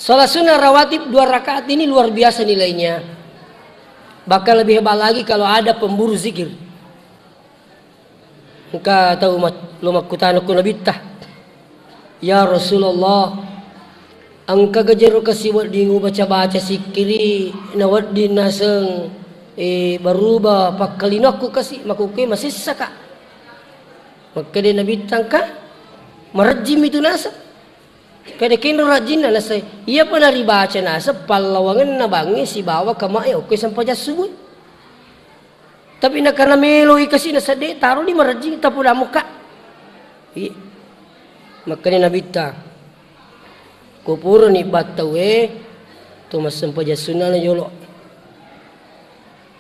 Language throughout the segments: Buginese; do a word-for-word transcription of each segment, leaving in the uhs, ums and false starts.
Sholat sunnah rawatib dua rakaat ini luar biasa nilainya. Bahkan lebih hebat lagi kalau ada pemburu zikir. Engka tau mat-, lo makkutana ku Nabitta, "Ya Rasulullah, engka gajero kasi wedding ubaca-baca sikkiri, na wedding naseng, eh, berubah pakkalinokku kasi, makkukue masessaka." Makkeda Nabitta, "Engka, marejjing mitu naseng." Kada kenro rajinna nasai. Iyapa naribaca naseng pallawangenna bangnge sibawa kamae okko sempajang subuh. Tapi nakarena meloi kasi nasedde, taroni marejjing tapodamukka. Iya. Makkani Nabitta, "Ko purani battaue to massempajang sunnana yolo."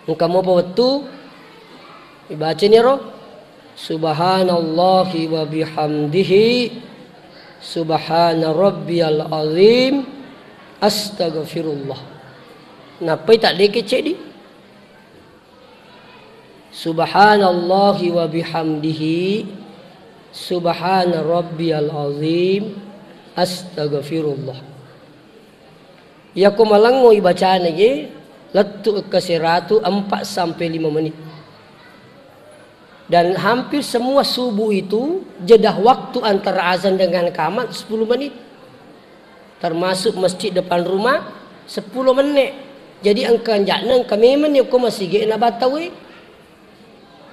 Engka mopa wettu, ibacani ro, "Subhanallahi wa bihamdihi, subhana rabbiyal azim, astaghfirullah." Nappai taddeke ceddi. "Subhanallahi wa bihamdihi, subhana rabbiyal azim, astaghfirullah." Iyako malengngo ibacana ye, lettu ekka seratu empat sampai lima menit. Dan hampir semua subuh itu jeda waktu antara azan dengan kamat sepuluh menit. Termasuk masjid depan rumah, sepuluh menit. Jadi engka anja'na engka memang ni ko masigi na battawe.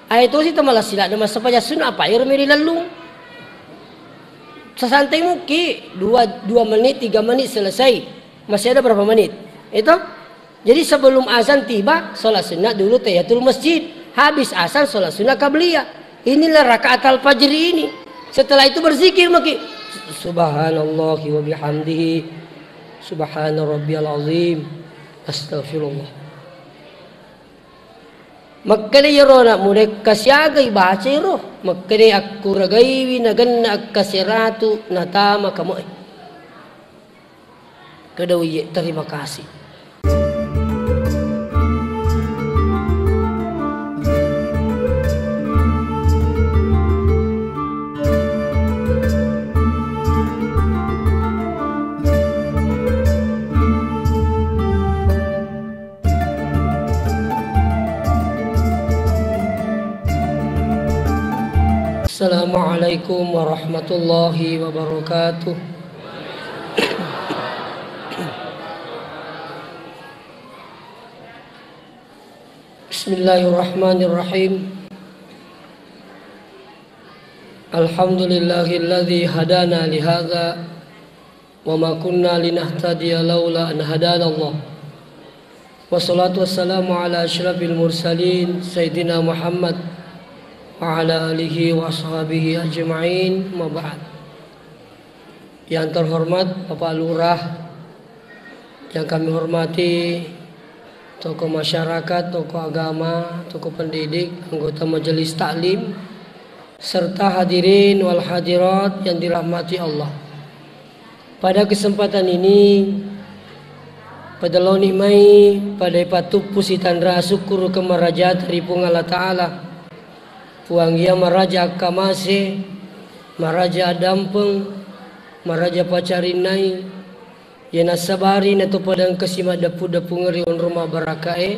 Ae tosi tamalassila'na massempajang sunna, apa ero meri lellung. Sasantai muki, dua, dua menit, tiga menit selesai. Masih ada berapa menit? Itu. Jadi sebelum azan tiba, sholat sunnah dulu tahiyatul masjid. Habis azan, sholat sunnah qabliyah. Inilah rakaat al-fajr ini. Setelah itu berzikir maki. Subhanallah wa bihamdihi. Subhana rabbiyal azim. Astagfirullah. Makkeda iyaro anak muda, "Kasiagai baca iro." Makkeda, "Akkuragaiwi nagenna ekka seratu natama kamoe." Kedau iye, terima kasih. Assalamualaikum warahmatullahi wabarakatuh. Bismillahirrahmanirrahim. Alhamdulillahilladzi hadana lihadza wa ma kunna linahtadiya laula an hadanallah. Wassalatu wassalamu ala asyrafil mursalin, Sayyidina Muhammad, wa ala alihi wa ashabihi ajma'in, ma ba'd. Yang terhormat Bapak Lurah, yang kami hormati tokoh masyarakat, tokoh agama, tokoh pendidik, anggota majelis taklim, serta hadirin wal hadirat yang dirahmati Allah. Pada kesempatan ini, pada loni mai, pada ipatuppu sitanra syukur ke maraja dari Puang Allah Ta'ala. Puang iya maraja akkamase, maraja adampeng, maraja pacarinnai, iya nassabari natopadang kasi maddeppu-deppungeng ri onrong mabbarakae,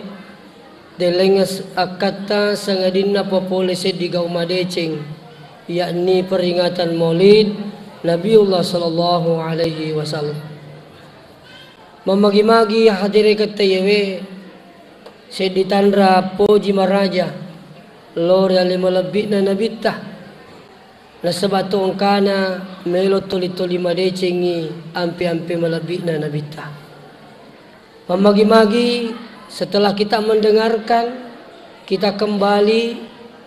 Delengnges akkatta sangadinna papole seddi gau madeceng, yakni peringatan Maulid Nabiullah sallallahu alaihi wasallam. Mammagi-magi hadere kettayewe, seddi tanra poji maraja, lori ale malebbi'na Nabitta. Nasaba to engkana melo toli-toli madecengngi ampe-ampe malebbi'na Nabitta. Mammagi-magi setelah kita mendengarkan, kita kembali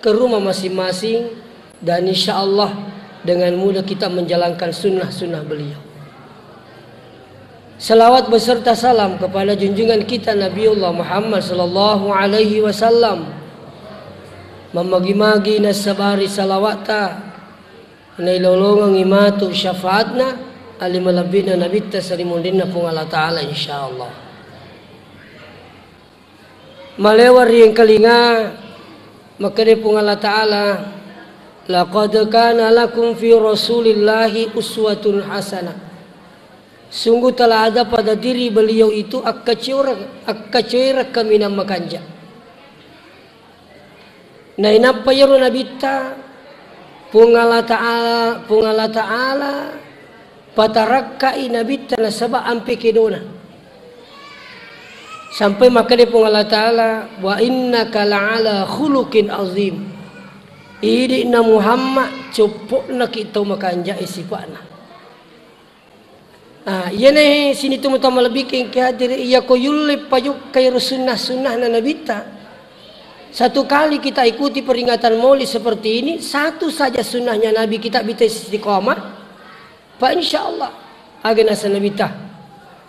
ke rumah masing-masing dan insya Allah dengan mudah kita menjalankan sunnah-sunnah beliau. Salawat beserta salam kepada junjungan kita Nabiullah Muhammad sallallahu alaihi wasallam. Mammagi-magi nassabari salawatta nailolongengngi matu syafaatna ali malebbi'na Nabitta salimunrinna Puang Allah Ta'ala, insya Allah. Malewa ri engkalinga, makkeda Puang Allah Ta'ala, "Laqad kana lakum fi Rasulillahi uswatun hasanah." Sungguh telah ada pada diri beliau itu akkacioreng, akkacoereng kaminang makanja. Nainappa iyaro Nabitta, Puang Allah Ta'ala, Puang Allah Ta'ala patarakkai Nabitta nasaba ampe kedona. Sampai makkeda Puang Allah Ta'ala, "Wa innaka la'ala khuluqin azim." Idi'na Muhammad, coppo'naki tau makanjae sipa'na. Ah, iyana sini tu mutama lebih ke hadiri, iya ko yulle pajukkai ro sunnah-sunnah na Nabitta. Satu kali kita ikuti peringatan Maulid seperti ini, satu saja sunnahnya Nabi kita bisa istiqomah, fa insya Allah, aga nasa Nabitta,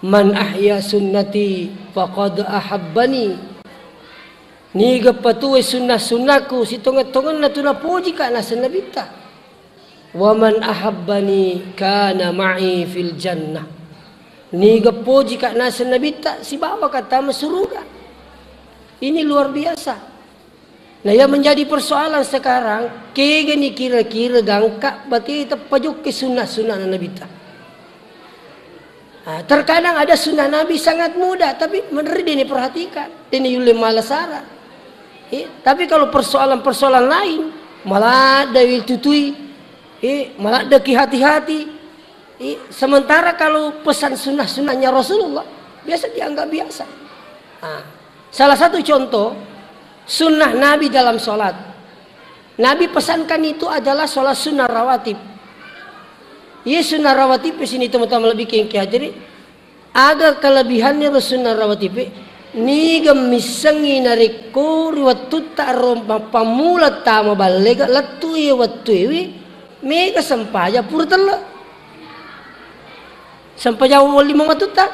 "Man ahya sunnati faqad ahabbani." Niga patuwe sunnah-sunnahku, sitongeng-tongenna tu napoji ka nasa Nabitta. "Wa man ahabbani kana ma'i fil jannah." Niga poji ka nasa Nabitta, sibawa ka tama suruga. Ini luar biasa. Nah, yang menjadi persoalan sekarang, kegani kira-kira gangka bateta pajokke sunnah-sunnah Nabitta. Ah, terkadang ada sunnah Nabi sangat mudah, tapi meneri dini perhatikan, dini yulle malasara. Eh, tapi kalau persoalan-persoalan lain, maladda wil tutui, eh, maladda ki hati-hati. Eh, sementara kalau pesan sunnah-sunnahnya Rasulullah, biasa dianggap biasa. Ah, salah satu contoh sunnah Nabi dalam sholat. Nabi pesankan itu adalah sholat sunnah rawatib. Iya sunnah rawatib sini teman-teman lebih kengki hadiri. Aga kelebihannya ro sunnah rawatib, niga missengi narekko ri wettutta ro mappammula tama ballega lettu iya wettuewe mega sempaja pura telle. Sempaja wali matutta.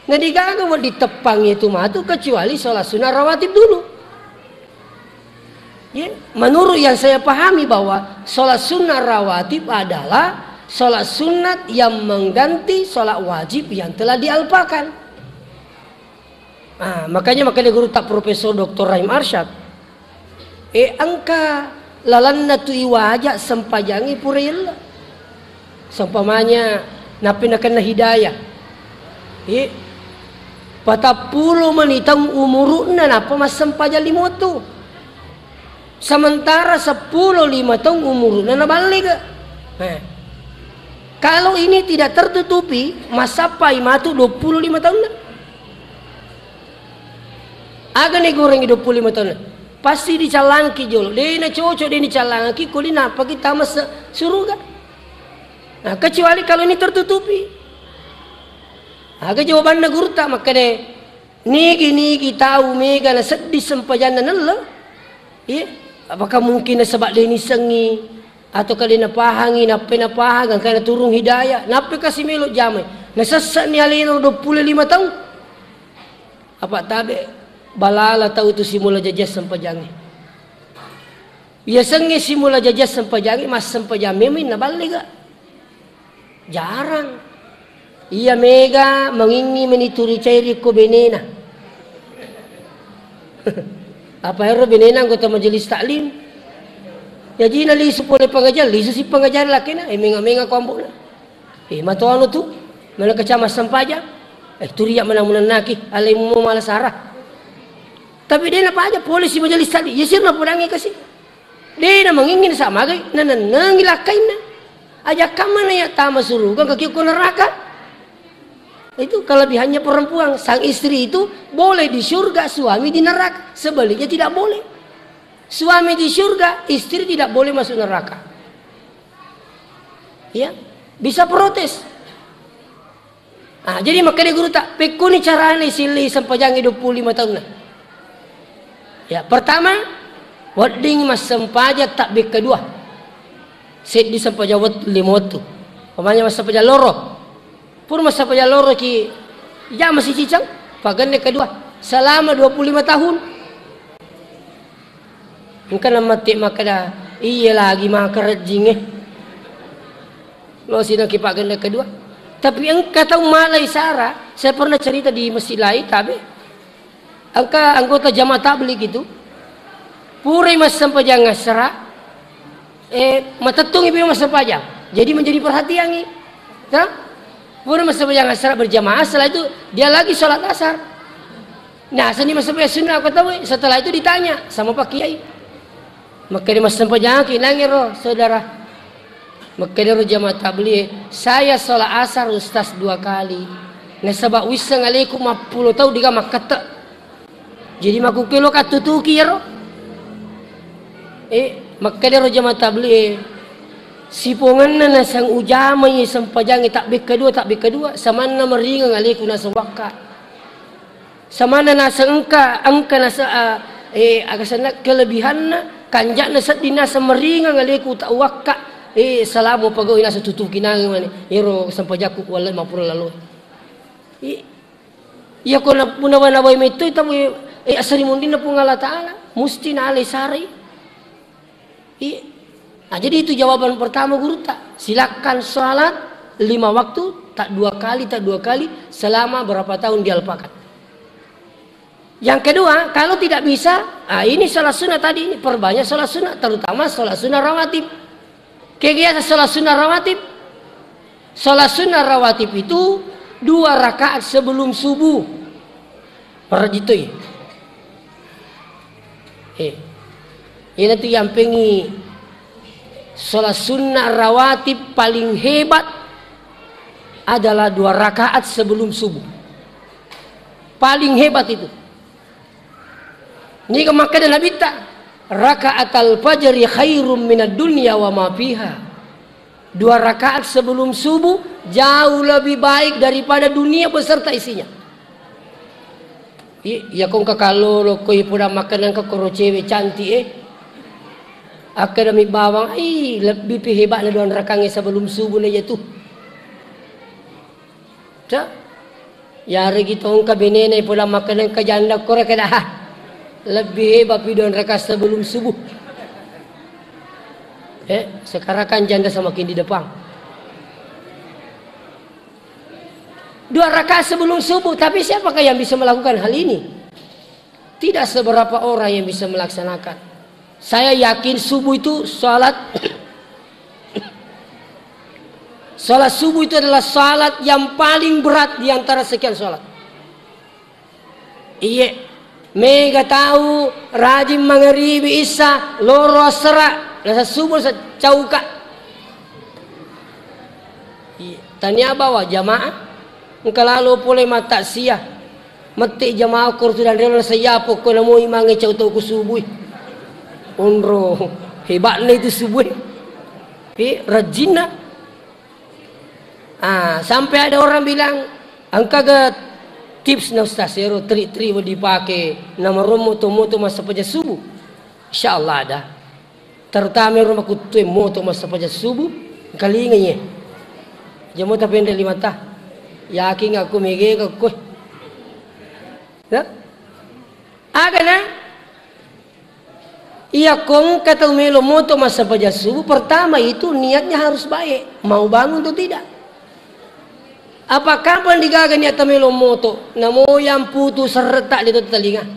Na degaga wedding teppangngi tu matu kecuali sholat sunnah rawatib dulu. Ya, menurut yang saya pahami bahwa sholat sunnah rawatib adalah sholat sunat yang mengganti sholat wajib yang telah dialpakan. Ah, makanya makanya guru tak Profesor Doktor Rahim Arsyad, eh, engka lalanna tu iwaja sempajangi pura yella. Seumpamanya, nappi nakenna hidayah. Iya. Patappulo meni taung umuru'na nappa massempajang lima wettu. Sementara seppulo lima taung umuru'na naballega. Eh. Kalau ini tidak tertutupi, massappai matu dua puluh lima taunna. Aga ni gorengi dua puluh lima taunna? Pasti dicallangki jolo. De' nacocok, de' nicallangki, kuli nappaki tama se-, suruga. Nah, kecuali kalau ini tertutupi. Aga jawabanna gurutta makkeda, nigi-nigi tau mega nasedding sempajanna nelle. Iya, apakah mungkin nasaba de' nisengi atau ka de' napahangi, nappai napahang, angka naturung hidayah, nappai kasi melo jamai. Nasessani alena dua puluh lima taung. Apa tabe balala tau tu simula jajah sempajangi. Yasengnge simula jajah sempajangi, massempajang memeng naballega. Jarang. Iya mega mangingi meni tu ricairi ko benena. Apa ero benena anggota majelis taklim? Jaji nalisu pole pengajar, lisu si pengajar lakena, eh, menga-menga ko ambona. Eh, matoano tu, mana kecama sempajang? Eh, turiak mana munennaki, alai mu mala sara. Tapi de' napaja pole si majelis taklim, yasirna podangi kasi. De' namangingin sa magai, nanennengi lakkainna. Aja kamma na iya tama suruga, engka ki ko neraka. Itu kelebihannya perempuan. Sang istri itu boleh di surga, suami di neraka. Sebaliknya tidak boleh. Suami di surga, istri tidak boleh masuk neraka. Ya, bisa protes. Ah, jadi makkeda gurutta, pekkuni carana isillei sempajangi dua puluh lima taunna? Ya, pertama, wedding massempajang takbir kedua. Seddi sempajang wet-, lima wettu. Umpamanya massempajang loro. Pura massempajang loro ki, jama sicicang, pagenne kedua. Selama dua puluh lima tahun. Engka namatti makkeda, "Iya lagi maka rejjingnge." Lo sidang ki pagenne kedua. Tapi engka tau malai sara, saya pernah cerita di masjid lain, tabe. Engka anggota jamaah tabligh itu, purai massempajang asara, eh, matettungi pi massempajang. Jadi menjadi perhatiangi. Tah? Pura massempajang asar berjamaah, setelah itu dia lagi sholat asar. Nah, seni massempajang sunnah ko tau, setelah itu ditanya sama Pak Kiai. Makkeda massempajangki nangero, saudara. Makkedaro jamaah tabligh, "Saya sholat asar, Ustaz, dua kali. Nasaba wisseng aleku mappulo tau diga makkette." Jadi makkukkuelo kattutuki iyaro. Eh, makkedaro jamaah tabligh, eh, sipongenna naseng ujamai sempajangnge tabbekka dua, tabbekka dua, samanna meringeng aleku naseng wakka. Samanna naseng engka, engka nase-, a, eh, aga senna kelebihanna, kanja'na sedding naseng meringeng aleku ta wakka, eh, salamo pagaui naseng tutuki nangeng mani. Iyaro sempajakku wallai mapura lalo. I-, Iyako na-, punna nawai metto tamu, eh, assarimundinna Puang Allah Ta'ala, musti naalai sarai. Iya. Nah, jadi itu jawaban pertama gurutta. Silakan sholat lima waktu, tak dua kali, tak dua kali, selama berapa tahun dia alpakat. Yang kedua, kalau tidak bisa, ah, ini sholat sunnah tadi, ini perbanyak sholat sunnah, terutama sholat sunnah rawatib. Kegiatan sholat sunnah rawatib. Sholat sunnah rawatib itu dua rakaat sebelum subuh. Parajitoi. Eh. Ini tuh yang pengi sholat sunnah rawatib paling hebat adalah dua rakaat sebelum subuh. Paling hebat itu. Niga makkeda Nabitta, "Raka'atal fajri khairum minad dunya wa ma fiha." Dua rakaat sebelum subuh jauh lebih baik daripada dunia beserta isinya. I-, iya kong kakalo lo koi poda makkeda engka koro cewek cantik, eh. Akkeda mi bawang, "Ai, lebih pi hebatna dua rakaat sebelum subuh na iya tu." Cak, yaregi tongka benena ipola makkeda engka janda kore keda, ha. Lebih hebat pi dua rakaat sebelum subuh. Eh, sekarang kan janda semakin di depan. Dua rakaat sebelum subuh, tapi siapakah yang bisa melakukan hal ini? Tidak seberapa orang yang bisa melaksanakan. Saya yakin subuh itu salat, salat subuh itu adalah salat yang paling berat di antara sekian salat. Iye, mega tau rajin mangaribi, isa, loro, asera, nasa subuh sa-, cauka. Iye, tania bawa jamaah, engka lalo pole mataksia. Mette jamaah koro tudang relo nasayya pokko namoi mange cau tau ku subui. Onro, hebatna itu subui. Pi, rajinna. Ah, sampai ada orang bilang, "Engkaga tips na Ustaz, ero trik-trik we dipake namarommo to moto massapaja subuh?" Insya Allah ada. Terutama ero makuttue moto massapaja subuh, engkalingai ye. Jamo tapendek limata. Yakin aku mege ka koe. Ya? Agana? Iya, ko engka tau melo moto massapaja subuh, pertama itu niatnya harus baik, mau bangun atau tidak. Apa kapan digaga niatta melo moto, namo yang putu serretak di talinga?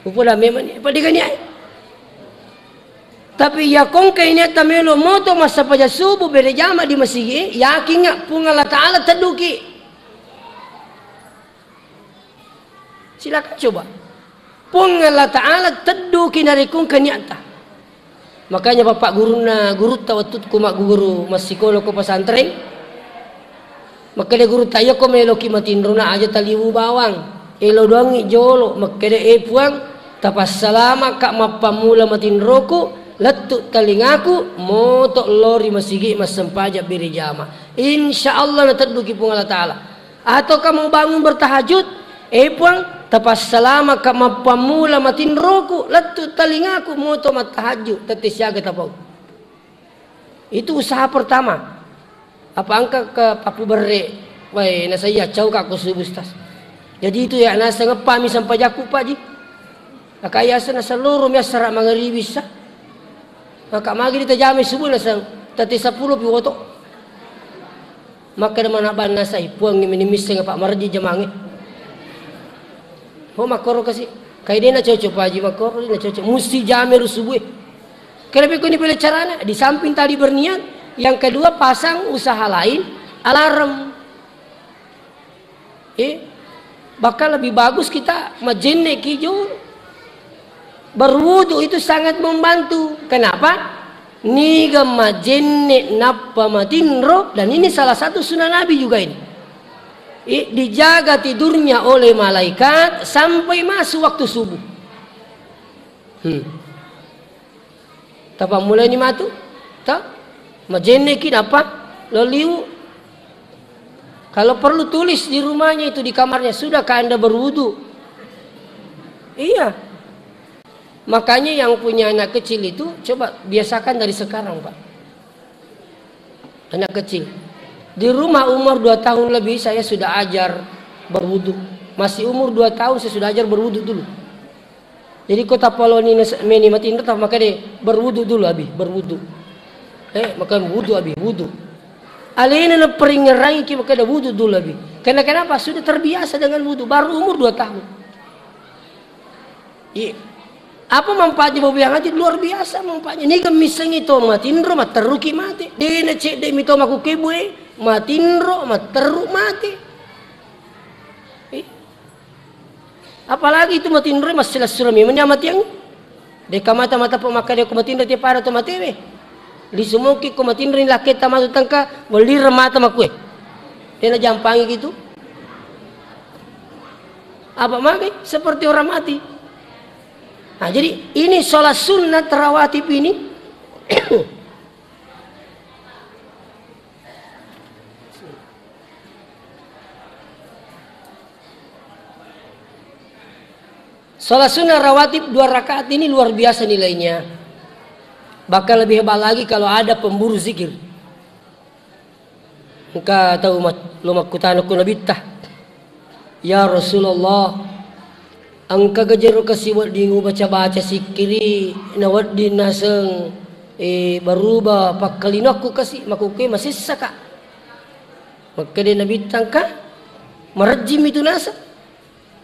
Upoda memang ni, apa diga niat? Tapi iya ko engka niatta melo moto massapaja subuh, bere jama di masigi, yakin nggak Puang Allah Ta'ala tedduki? Silakan coba. Puang Allah Ta'ala tedduki narekko engka niatta. Makanya bapak gurunna, gurutta wettukku magguru massikola ko pesantren, makkeda gurutta, "Iya ko meloki matinrona aja taliwu bawang. Elo doangngi jolo." Makkeda, "Eh Puang, tapassalamaka mappammula matinroku, lettu talingaku, moto lori masigi massempajang bere jama." Insya Allah natedduki Puang Allah Ta'ala. Ataukah mau bangun bertahajud? Eh Puang, tapassalamaka mappammula matinroku, lettu talingaku, moto mattahajud, tette siaga tapau. Itu usaha pertama. Apa engka ke papu berre? Wai, nasaya cau ka ko subuh, Ustaz. Jadi itu ya, nasengepami sampajakku, Pak Ji. Akayasa nasaloro mi assara mangaribi sa. Maka magi ditajami subuh naseng, tette seppulo pi woto. Makkeda mana banna sai, Puang, mini misseng apa marji jamange. Ho makkoro kasi. Kai dena cocok Pak Haji makkoro, dena cocok. Musti jame ru subuh. Kenapa kau ini pele carana? Di samping tadi berniat, yang kedua pasang usaha lain, alarm. Eh, bahkan lebih bagus kita majenne ki jolo. Berwudu itu sangat membantu. Kenapa? Niga majenne nappa matinro, dan ini salah satu sunnah Nabi juga ini. Eh, dijaga tidurnya oleh malaikat sampai masuk waktu subuh. Hmm. Tapammulaini matu? Ta? Majenneki nappa lo liwu. Kalau perlu tulis di rumahnya itu, di kamarnya, "Sudahkah Anda berwudu?" Iya. Makanya yang punya anak kecil itu coba biasakan dari sekarang, Pak. Anak kecil. Di rumah umur dua tahun lebih saya sudah ajar berwudu. Masih umur dua tahun saya sudah ajar berwudu dulu. Jadi ko tapaloni nas-, meni matinro, tapa makkeda, "Berwudu dulu, Abi, berwudu." Eh, maka wudu, Abi, wudu. Alena naperingerangi ki, makkeda, "Wudu dulu, Abi." Karena kenapa? Sudah terbiasa dengan wudu, baru umur dua tahun. Iya. Apa manfaatnya babu yang hati? Luar biasa manfaatnya. Niga missengi to matinro, matteruki mate. Dena cedde mi to makkukue bue, matinro, matteru, mate. Iya. Apalagi itu matinroe, massila-sula memang ni amatiang. Deka mata-mata po makkeda ko matinro te pada to matewe. Lisu moki ko matinro ni lakketta matu tengka, wellireng mata makkue. Dena jampangi gitu. Apa magai? Seperti orang mati. Nah, jadi ini sholat sunat rawatib ini. Sholat sunnah rawatib dua rakaat ini luar biasa nilainya. Bahkan lebih hebat lagi kalau ada pemburu zikir. Engka tau mat-, lo makkutana ku Nabitta, "Ya Rasulullah, engka gajero kasi wedding ubaca-baca sikkiri, na wedding naseng, eh, baruba pakkalinokku kasi, makkukue masessaka." Makkeda Nabitta, "Engka, marejjimmi tu naseng."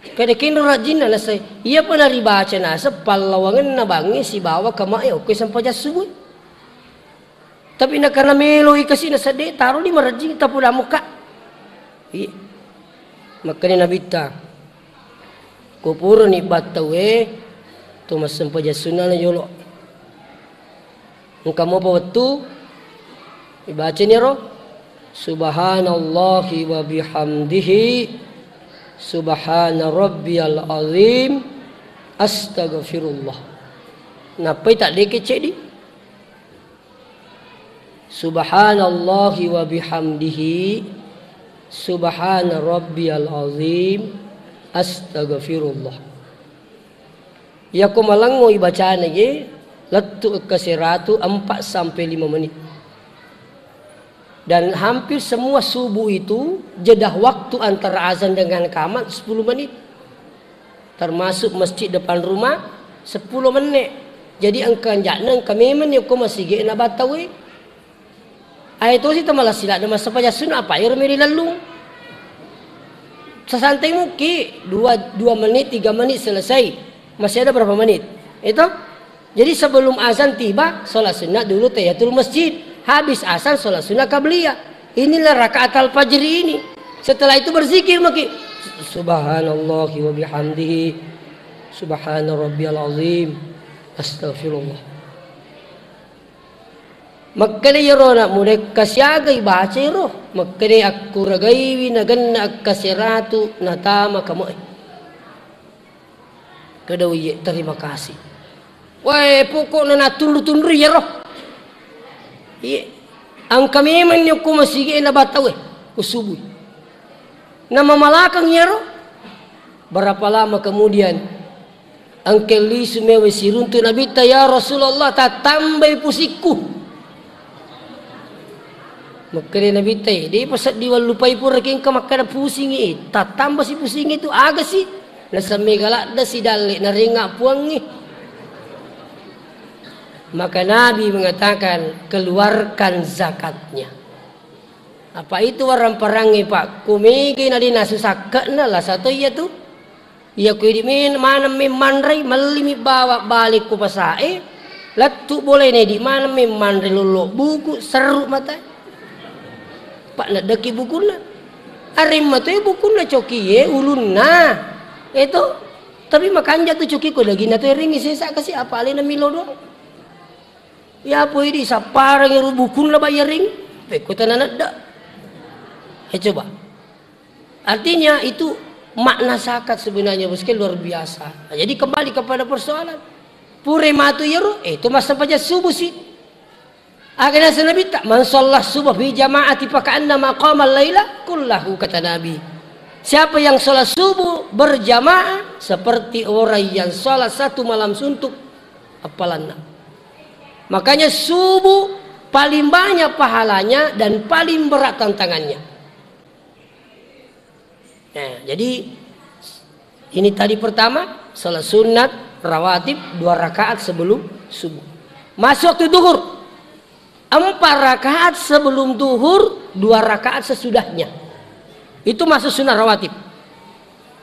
Kada kenro rajinna nasai. Iyapa naribaca naseng pallawangenna bangnge sibawa kamae okko sempajang subuh. Tapi nakarena meloi kasi nasedde, taroni marejjing tapodammu ka. Iya. Makkeda Nabitta, "Ko purani battaue to massempajang sunnana jolo." Engka mopa wettu ibacani ro, "Subhanallahi wa bihamdihi, subhana rabbiyal azim, astaghfirullah." Nappai taddeke ceddi. "Subhanallahi wa bihamdihi, subhana rabbiyal azim, astaghfirullah." Iyako malengngo ibacana ye, lettu ekka seratu empat sampai lima menit. Dan hampir semua subuh itu jeda waktu antara azan dengan kamat sepuluh menit. Termasuk masjid depan rumah, sepuluh menit. Jadi engka anja'na, engka memang ni ko masigi na battawe. Ae tosi tamalassi ladde massempajang sunna, apa ero meri lellung. Sasantai muki, dua, dua menit, tiga menit selesai. Masih ada berapa menit? Itu. Jadi sebelum azan tiba, sholat sunnah dulu tahiyatul masjid. Habis azan, sholat sunnah qabliyah. Inilah rakaat al-fajr ini. Setelah itu berzikir maki. Subhanallahi wa bihamdihi. Subhana rabbiyal azim. Astagfirullah. Makkeda iyaro anak muda, "Kasiagai bacai ro." Makkeda, "Akkuragaiwi nagenna akkaseratu natama kamoe." Kedau iye, "Terima kasih." Wae, pokokna natunru-tunru iyaro. Iye, engka memang ni okko masigi na battawe, ko subui. Namamalakang iyaro. Berapa lama kemudian, engka lisu mewe siruntu Nabitta, "Ya Rasulullah, tattambai pusikku." Makkeda Nabitta, "Eh, depa seddi wallupai pura ki engka makkeda pusingi, eh, tattamba si pusingi tu, aga si?" Nasemmega ladde si dalle, narenga puangngi. Maka Nabi mengatakan, "Keluarkan zakatnya." Apa itu warang-parangnge, Pak? Kumege na de nasu sakkekna, lasa to iya tu. Iya ku idi men-, maneng memmanrei, mellimi bawa balik ku pasae, lettu bolene idi maneng memmanre lollo buku, serru mata. Pak, neddeki bukunna. Areng mato e bukunna coki e, ulunna. Eto, tapi makanja tu coki ko dagingna to erengngi sesa kasi apa alena milo doang. Ya poi di sappareng ero bukunna ba yareng. Pekko tanah nedda. Eh, coba. Artinya itu makna zakat sebenarnya, Bos, kan luar biasa. Nah, jadi kembali kepada persoalan. Pure matu yero, eh, itu massempajang subuh sih. Aga naseng Nabitta, "Man shalla subuh fi jama'ati fa ka'annama qama al-laila kullahu," kata Nabi. Siapa yang sholat subuh berjamaah seperti orang yang sholat satu malam suntuk appalanna. Makanya subuh paling banyak pahalanya dan paling berat tantangannya. Nah, jadi ini tadi pertama, sholat sunat rawatib dua rakaat sebelum subuh. Masuk waktu duhur, empat rakaat sebelum duhur, dua rakaat sesudahnya. Itu masuk sunat rawatib.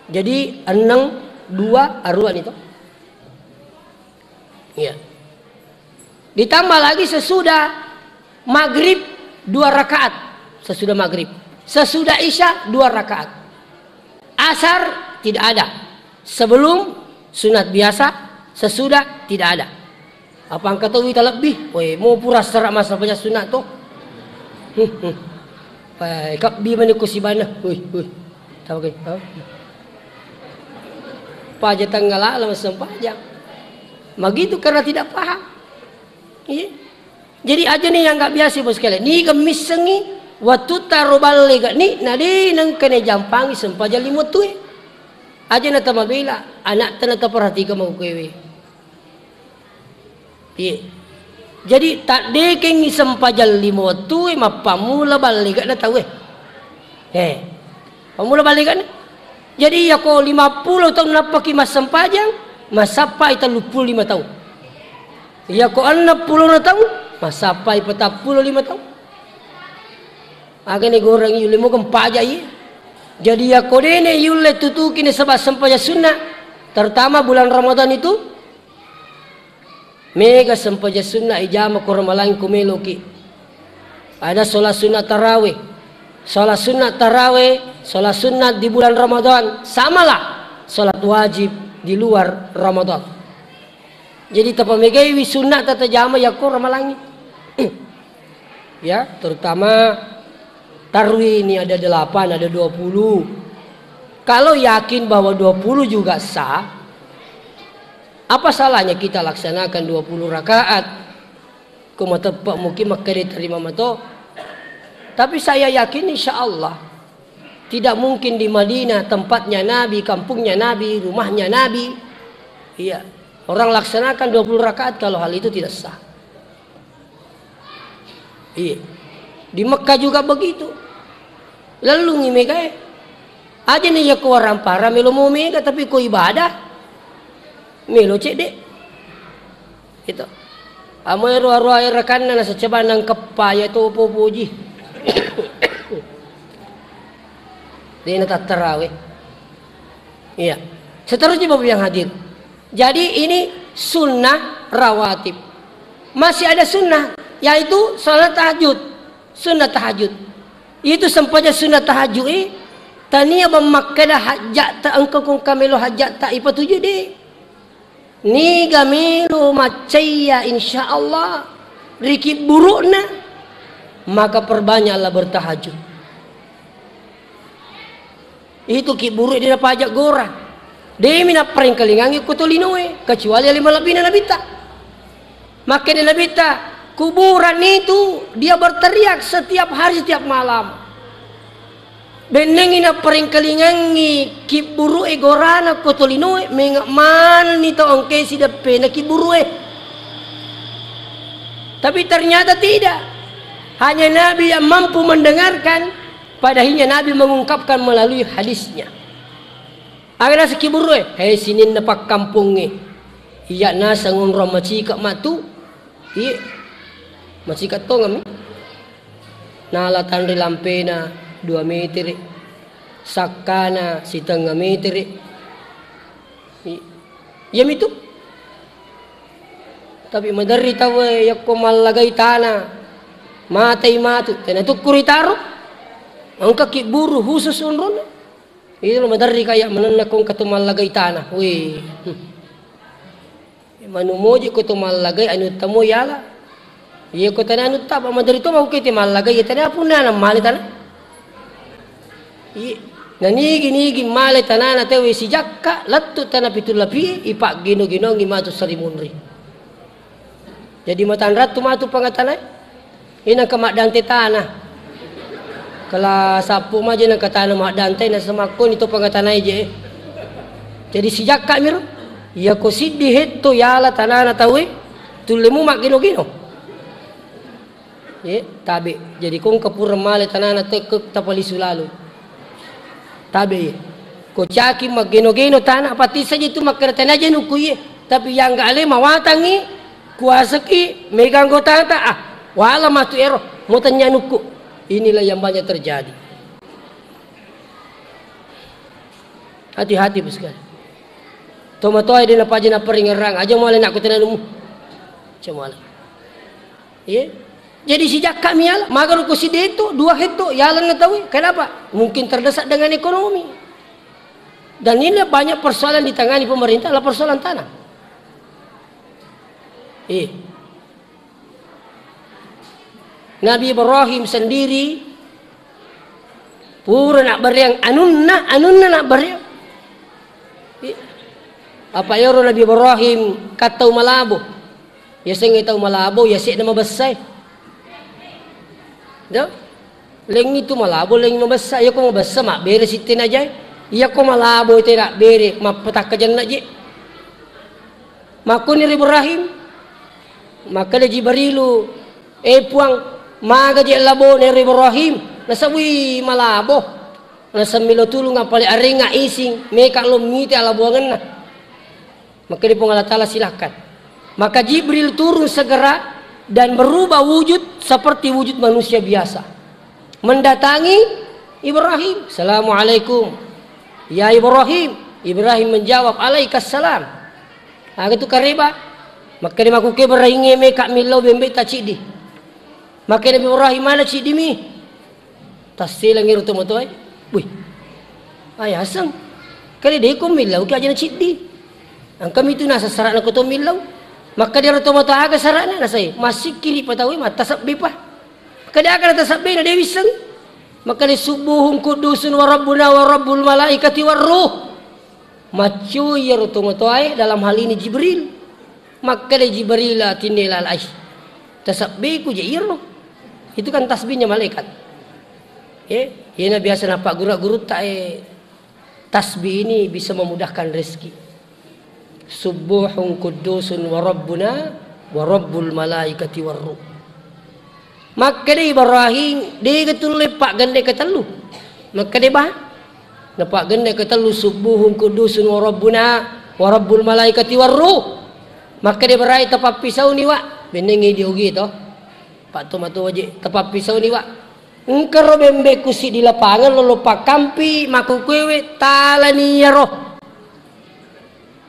Jadi enam, dua, aruan itu. Iya. Ditambah lagi sesudah maghrib dua rakaat. Sesudah maghrib. Sesudah isya dua rakaat. Asar tidak ada. Sebelum sunat biasa, sesudah tidak ada. Apa engka tau wita lebbi? Woi, mau pura serak masa punya sunat tuh. Woi, kabbi mani ku sibana. Woi, woi. Tahu kan? Hah? Paja tanggal alam sempajang. Begitu karena tidak paham. Iya. Jadi aja nih yang nggak biasa, Bos, sekalian. Ni gemissengi waktu taro balle gak ni, na de nengkene jampangi sempajang lima tue. Aja na tamabela, anak tena taperhatikan mau kewe. Iya. Jadi, taddekengngi sempajang lima wettue, mappammula ballega'na tauwe. He. Pammula ballega'na. Jadi, iyako lima puluh taung nappaki massempajang, massappai telluppulo lima taung. Iyako enneng pulona taung, massappai patappulo lima taung. Agane goreng yulle mugeng paja iye. Jadi, iyako dene yulle tutuki nasaba sempajang sunna, terutama bulan Ramadan itu, Mega sempajang sunna ijama ko Ramalang ko meloki. Ada sholat sunat tarawih. Sholat sunat tarawih, sholat sunat di bulan Ramadan, samalah sholat wajib di luar Ramadan. Jadi tapamegaiwi sunna tatajama yakko Ramalangi. Ya, terutama tarwi ini ada delapan, ada dua puluh. Kalau yakin bahwa dua puluh juga sah, apa salahnya kita laksanakan dua puluh rakaat? Ko mateppe' mungkin makkeda terima mato. Tapi saya yakin insya Allah tidak mungkin di Madinah tempatnya Nabi, kampungnya Nabi, rumahnya Nabi. Iya, orang laksanakan dua puluh rakaat kalau hal itu tidak sah. Iya. Di Mekah juga begitu. Lellungi megae. Aja nih ya ko warampara melo mau mega tapi ko ibadah melo cedde. Itu. Amo ero aro ae rakanna nasa coba nangkeppa ya to popoji. Dena tattarawe. Iya. Seterusnya Bapak yang hadir. Jadi ini sunnah rawatib. Masih ada sunnah, yaitu salat tahajud. Sunnah tahajud. Itu sempajang sunnah tahajud, eh, tania bang makkeda hajjat ta engka kong kamelo hajjat ta ipatuju de. Niga melo maccaiya insya Allah riki burukna, maka perbanyaklah bertahajud. Itu ki buruk dia pajak gora. Demi napparengkalingangi ko tolinoe, kecuali ale malebbina Nabitta. Makkeda Nabitta, kuburan itu dia berteriak setiap hari, setiap malam. Bennengi napparengkalingangi ki buruk e gorana ko tolinoe, menga manni tau engke sideppena ki buruk e. Tapi ternyata tidak. Hanya Nabi yang mampu mendengarkan, padahinya Nabi mengungkapkan melalui hadisnya. Aga naseng ki burue, hei sininna pakkampongnge, iya naseng onrong macika matu, iye, macika tongami. Nala tanri lampena dua metere, sakkana sitengnga metere. I-, iyamitu. Tapi maderri tauwe yakko mallagai tana, matai matu, tena tukkuri taro. Engka ki buru khusus onronna. Itu maderri kaya manenna ko engka to mallagai tanah. Wih. Manu moji ko to mallagai anu tamo yala. Iya ko tana anu taba maderi to mau kete mallagai ya tana punna na male tana. Iya. Na nigi-nigi male tanana tewe sijakka lettu tana pitu lapi ipaggino-ginongi matu sarimunri. Jadi matanrattu matu pangatanai. Inangka maddante tanah. Kala sappu maje nangka tanah maddante na semakkoni to pangatanai je. Jadi sijakka miro. Iya ko siddi hetto yala tanana tawe tullemu maggino-gino. Ye, tabe. Jadi kongka pura male tanana tekke tapalisu lalu. Tabe ye. Ko caki maggeno-geno tanah pati saja itu makkeda tanaja nukku ye. Tapi yang gak ale mawatangi kuasaki mega anggotata ah wala matu ero mau tanya nukku. Inilah yang banyak terjadi. Hati-hati bos sekali. Tomatoa dia napaja naperingerang aja mulai nak kutena numu. Aja mulai. Iya. Jadi sijakka miala, maga ruko sideto, dua hetto, yalan na tahu. Kenapa? Mungkin terdesak dengan ekonomi. Dan ini banyak persoalan ditangani pemerintah adalah persoalan tanah. Iya. Nabi Ibrahim sendiri pura nak beriang anunna, anunna nak beriang. Iya. Apa yoro Nabi Ibrahim katau malabo. Yasengnge tau malabo, yase'na mabessae. Do? Lengngi tu malabo, lengngi mabessa. Iyako mabessa, mabbere sitte najai. Iyako malabo, tena bere, mappatakkajanna je. Makkoni ri Ibrahim, makkeda Jibrilu, "Eh, Puang, maga je labone ri Ibrahim?" Nasabui malabo. Nasemmilo tulung, apale arenga ising, meka lo mite alaboangenna. Maka di Puang Allah Ta'ala, "Silahkan." Maka Jibril turun segera dan berubah wujud seperti wujud manusia biasa. Mendatangi Ibrahim, "Assalamualaikum, ya Ibrahim." Ibrahim menjawab, "Alaikassalam." Aga tu kareba. Maka di makuke Ibrahim meka millau bembe ta ciddi. Maka Nabi Ibrahim, "Mana ciddi mi?" Tasselengngi ro tomatoae. Wih. Ayaseng. Kali deko millau ki ajana ciddi. Engka mitu nasa sara'na ko to millau. Makka dero tomatoa aga sara'na nasai. Masikkiri patawe mattasebbe pa. Kade aga natasebbe na de wisseng. Makka de subuhun kudusun wa rabbuna wa rabbul malaikati war ruh. Maccui iyaro tomatoae dalam hal ini Jibril. Makkeda Jibril, "Atinne lalai. Tasabbiku je iyaro." Itu kan tasbihnya malaikat. Eh, iyana biasa napagguru-gurutta, eh, tasbih ini bisa memudahkan rezeki. Subbuhun quddusun wa rabbuna wa rabbul malaikati war ruh. Makkeda Ibrahim, dega tulle paggenne ketellu. Makkeda bah, napaggenne ketellu, "Subbuhun quddusun wa rabbuna wa rabbul malaikati war ruh." Makkeda Ibrahim, "Tapappisauni, Wa." Bennengngi diogi to. Pak Tomatoa je, "Tapappisauni, Wa. Engkaro bembeku siddi lapangan lolo pakkampi makukuewe talani iyaro."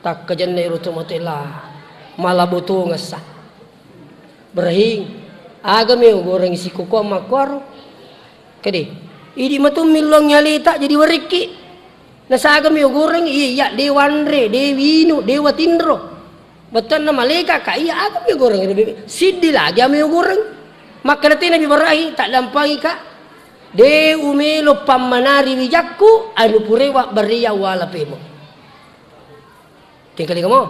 Takkajanna ero tomatoa, "Malabo tongessa." "Ibrahim, aga mi ugorengngi sikokoang makkuaro?" Kede, "Idi matu milluangngi aleta jadi warekki. Nasagami ugorengngi, iya, iya, de wanre, de winu, de watinro. Bettuanna maleka ka, iya, aga mi ugorengngi, siddi lagi ami ugoreng." Makkeda te Nabi Ibrahim, "Taddampangi ka, de umelo pammanari wijakku, anu purewa beria wala pemeng." Tingkali kamu.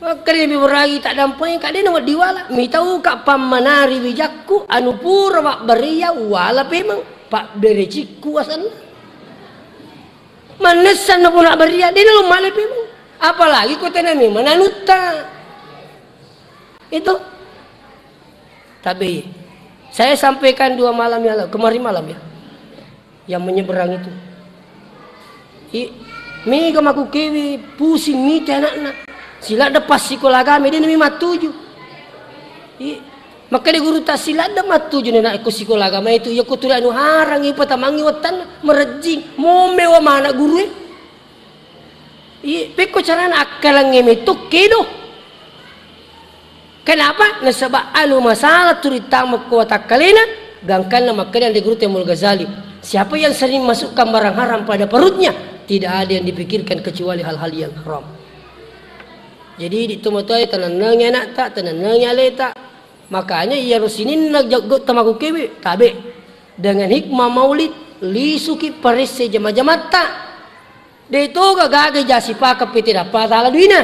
Makkeda Nabi Ibrahim, "Taddampai ka, de nawedding wala. Mitau ka pammanari wijakku, anu pura mabberia wala pemeng. Pabberecikku asenna. Mannessan na puna beria, de nalo male pemeng. Apalagi ko tena memang anutta." Itu. Tapi saya sampaikan dua malam yang lalu, kemarin malam ya, yang menyeberang itu. I, mega makukewe pusing mite anakna. Siladda pas sikola agama, de nami mattuju. I, makkeda guru ta, "Siladda mattuju na anakku sikola agama itu, iya ko tuli anu harang, ipatamangi wettanna, merejjing, mommewa mana guru e." I, pekko carana akkalangnge metto kedo. Kenapa? Nasaba anu masalah turittama ko watakkalena, gangkanna makkeda anre Gurutta Imamul Ghazali, siapa yang sering masukkan barang haram pada perutnya, tidak ada yang dipikirkan kecuali hal-hal yang haram. Jadi, di tomatoae, tenennangi anakta, tenennangi aleta. Makanya iyaro sininna jaggo tamaku kewe, tabe. Dengan hikmah maulid, lisuki paresse jama-jamatta. De toga gaga ja sipakang pete nappa tala duina.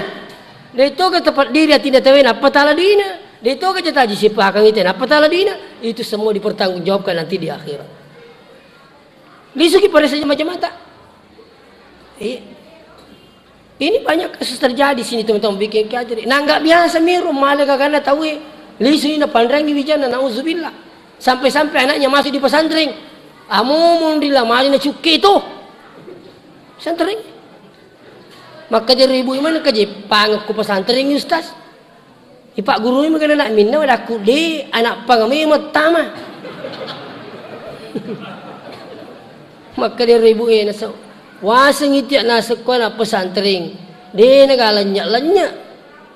De toga tepat diri atinna tawe nappa tala duina. De toga ja taji sipakang ite nappa tala duina. Itu semua dipertanggungjawabkan nanti di akhirat. Lisuki paresse jama-jamatta. Iya. Ini banyak kasus terjadi sini, teman-teman, bikin kaget. Nah, nggak biasa miru, malah gagana tahu, eh. Lisu ini panrangi wijana, nauzubillah. Sampai-sampai anaknya masuk di pesantren. Amumung di lamari na cukke itu. Pesantren. Maka jadi ibu, mana kerja pangku pesantren, Ustaz? Ipaggurui magana anak minna, wadakku de anak pangame mettama. Makkeda ero ibu e, nasa waseng itiak nasekko anak pesantren, de naga lennye-lennye.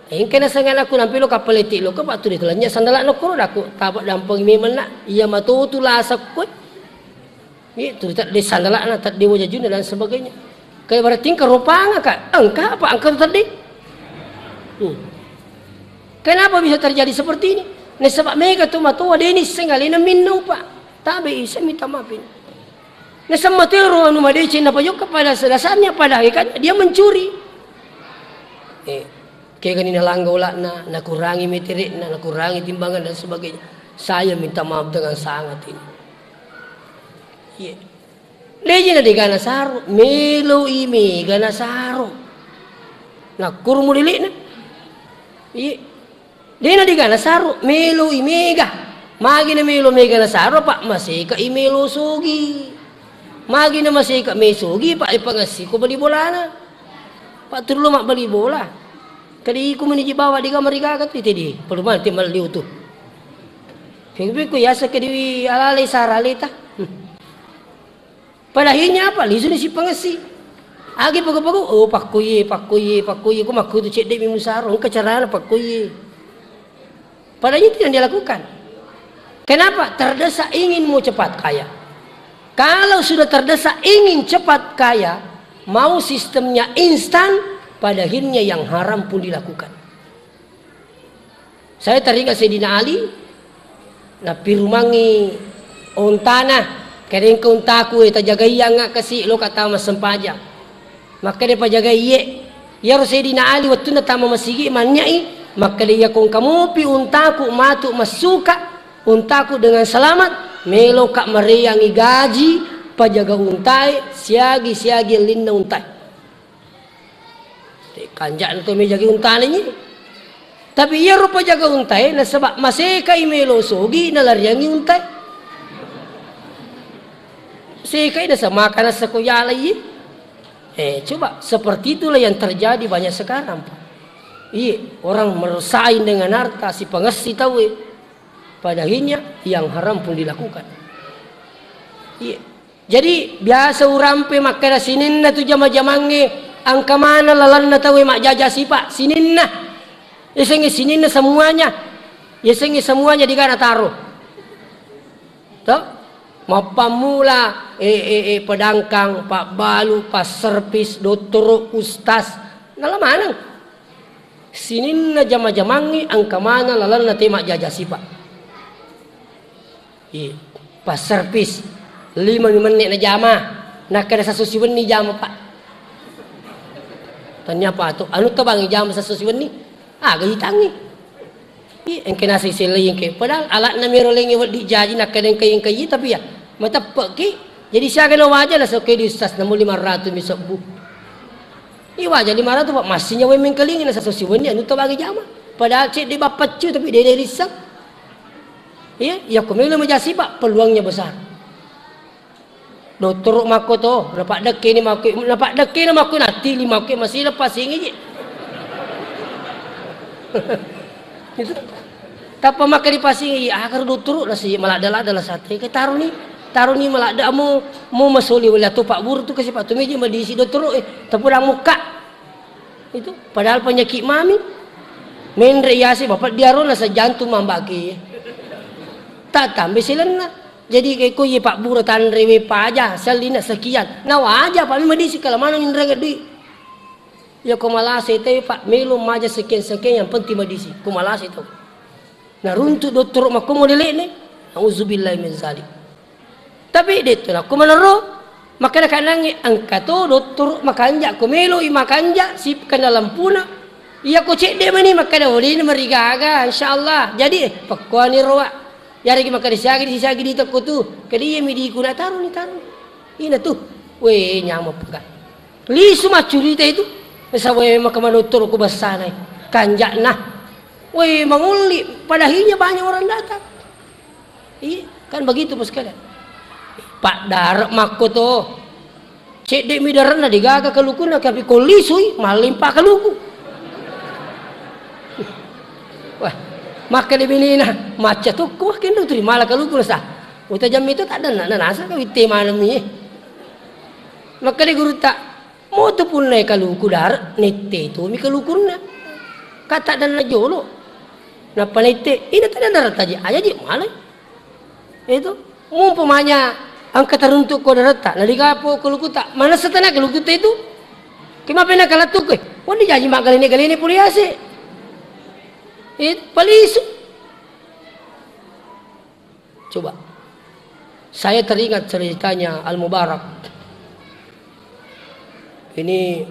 Engka naseng anakku nampe lo kappaleti lo ke, Pak, tu de lennye sandalak no koro, dakku tapa dampeng memang nak, iya matotu lasek koe. Itu tedde sandalakna, tedde wajajuna dan sebagainya. Kayak berarti engka ropanga, Kak. Engka apa? Engka tedde. Hmm. Kenapa bisa terjadi seperti ini? Nasaba mega tu matoa deni seng alena minna, Pak. Tabe isa minta maaf ini. Nasaba matero anu madeceng napajokka pada dasarnya, pada hakikatnya dia mencuri. Eh, kegani nalangga ulakna, nakurangi meterekna, nakurangi timbangan dan sebagainya. Saya minta maaf dengan sangat ini. Iya. Deji na dega nasaro, melo i mega nasaro. Nakkuru mulilikna. Iya. Dena dega nasaro, melo i mega. Magi na melo mega nasaro, Pak, maseka i melo sogi. Magi na maseka me sogi, Pak, ipangassi ko bali bolana. Pak, turlo mabbali bola. Kadi iku meniji bawa dega marigaga tu tedi. Perlu mati malliu tu. Kegbe ko yasa kedi alale sara leta. Hmm. Padahinya apa? Lisuni sipangessi. Agi pagu-pagu, oh, pakkoye, pakkoye, pakkoye, ko makkutu cedde mi musaro, engka carana pakkoye. Padahal itu yang dia lakukan. Kenapa? Terdesak ingin mau cepat kaya. Kalau sudah terdesak ingin cepat kaya, mau sistemnya instan, pada akhirnya yang haram pun dilakukan. Saya teringat Sayyidina Ali, nappirumangngi ontana, "Kerengka untaku, eh, tajagaiangnga kasi, loka tama sempajang." Makkeda pajagai, "Iye." Iyaro Sayyidina Ali wettunna tama masigi, mannyai, makkeda, "Iya kongka mopi untaku matu massuka, untaku dengan selamat, meloka mareangngi gaji pajaga untae, siagi-siagi ellinna untae." Te kanja'na to mejagi untana nyi. Tapi iyaro pajaga untae, nasaba masekai melo sogi, nalariangngi untae. Sekai nasa maka nasa ko yalai. Eh, coba, seperti itulah yang terjadi banyak sekarang, Pak. Iya, orang bersaing dengan harta, sipangessi tauwe. Pada akhirnya yang haram pun dilakukan. Iya. Jadi, biasa urampe makkeda sininna tu jama-jamangnge, engka maneng lalenna tauwe majjaja sipa, sininna. Yasengnge sininna semuanya. Yasengnge semuanya digana taro. To? Mappammula, eh, eh, eh, pedangkang, pabbalu, passervis, dottoro, ustaz. Nala maneng. Sininna jama-jamangnge engka maneng lalenna te majjaja sipa. Iya. Pas servis, lima mi menne najama. Nakkeda sasso siwenni jama, Pak. Tania apa tu? Anu tabangi jama sasso siwenni. Aga itangi. Iya, engke nasi selai engke. Padahal alatna mero lengnge weddi jaji nakkeda engka, engka iya, tapi ya mateppe'ki. Jadi siaga na waja na sokke di ustaz namu lima ratus mi sebbu. Iya waja lima ratus, Pak. Masih nyawa mengkalingi na sasso siwenni anu tabangi jama. Padahal cedde bappaccu tapi dede risseng. Iya, iya ko melo majasi, Pak, peluangnya besar. Dottoro makko to, napaddekkeni makko, napaddekkeni makko natili makko masih lepas ingi je. Itu. Tappa makka dipasingi, "Aga ro dottoro?" Nasi maladde-ladde la sate. Ke taruni, taruni maladde, amo, mo masoli wala tu Pak Guru tu kasi Pak Tumeji madisi dottoro, eh, tapurang mukka. Itu padahal penyakit mami. Menre' yase bapak diarona sejantung mambaki. Tak tambe silenna. Jadi ke ko ye pabbura tanre we paja, sellina sekian. Na waja pa mi madisi kala maneng inrengeng dui. Ya ko malase te, Pak, melo maja sekian-sekian, yang penting madisi. Ko malase to. Naruntuk dottoro makko modele'ne. Nauzubillahi min zalik. Tapi detto nakko manero, makkeda kanangnge engka to dottoro makanja, ko meloi makanja, si kena lampuna. Iya ko cedde mani makkeda, oh, dena marigaga, insyaallah. Jadi, eh, pekkoani roa. Yaregi makkeda siagi, siagi ditekko tu. Kedi iya mi dikuna taroni, taroni. Ina tu. We, nyameng pega. Lisu maccurita itu. Nasaba we maka madottoro ku bassana. Kanja'na. We, mangolli. Padahinya banyak orang datang. Iya, kan begitu, Bos, sekalian. Pak Darek makko to. Cedde mi darenna degaga kalukunna, tapi ko lisui, malimpa kaluku. Wah, makkeda binina, macca tukku, kendo turi mala kaluku nasa. Uta jammi to tak ada, na, na, nasa ka witte maneng mi. Makkeda gurutta, moto punna kaluku Darek, nette tu mi kalukunna. Kata dan jolo. Nappa nette, ina tak ada Darek taji, aja ji malai. Itu, mumpamanya engka taruntuk ko Daretta, nalika po kalukuta, manessa tana kalukutta itu. Kemapena kalattuk ko, wani jaji maggalene-galene pole ase. Itu, palisu. Coba. Saya teringat ceritanya Al Mubarak. Ini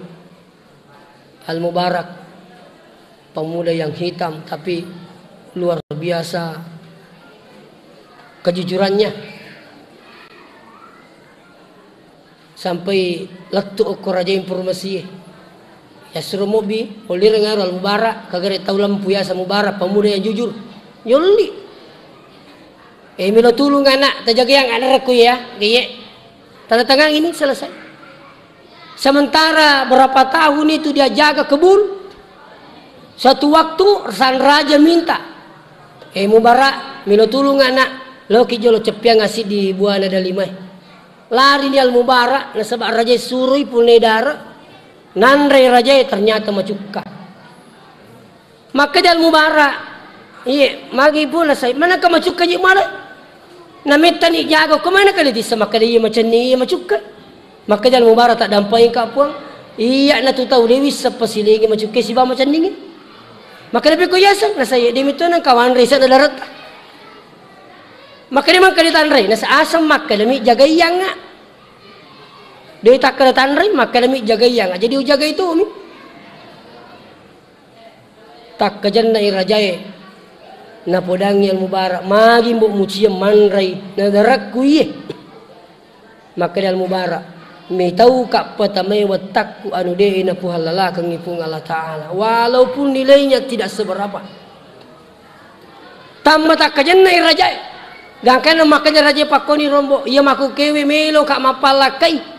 Al Mubarak, pemuda yang hitam tapi luar biasa kejujurannya. Sampai lettu okko raja informasi. Ya suruh mobi, olireng aro Al Mubarak, kagare tau lampu yasa Mubarak, pemuda yang jujur. Yolli. Eh, melo tulung anak, tajaga yang anak rekku ya, geye. Tanda tangan ini selesai. Sementara berapa tahun itu dia jaga kebun, suatu waktu sang raja minta, "Eh, Mubarak, melo tulung anak, loki jolo ceppiang asi di buana dalimae." Lari ni Al Mubarak, nasaba raja suroi punai dare, nanre raja ternyata macukka. Makkeda Al Mubarak, "Iye, magi puna sai, manaka macukka ji mala?" Namettani jago, "Ko manaka le tissa makkeda iye macenning, iye macukka?" Makkeda Al Mubarak, "Taddampengka, Puang. Iya natu tau de wisseng pasilengi macukka sibawa macenningi." Makkeda, "Pekko yaseng?" Nasai, "De metto nang kawanre sena daretta." Makkeda, "Mangka ditanre?" Nasa aseng makkeda mi jagaiyangnga. De takkeda tanre, makkeda mi jagaiyangnga. Jadi ujagai tomi. Takkajenna i rajae, napodangi Al Mubarak, "Magi mbok mucieng manrai nadarakku iye?" Makkeda Al Mubarak, "Metauka patamai wettakku anu de napuhallalakengngi Puang Allah Ta'ala, walaupun nilainya tidak seberapa." Tamma takkajenna i rajae, gangkanna makkeda rajae, "Pakkoni rombo, iya makkukewe meloka mappallakkai."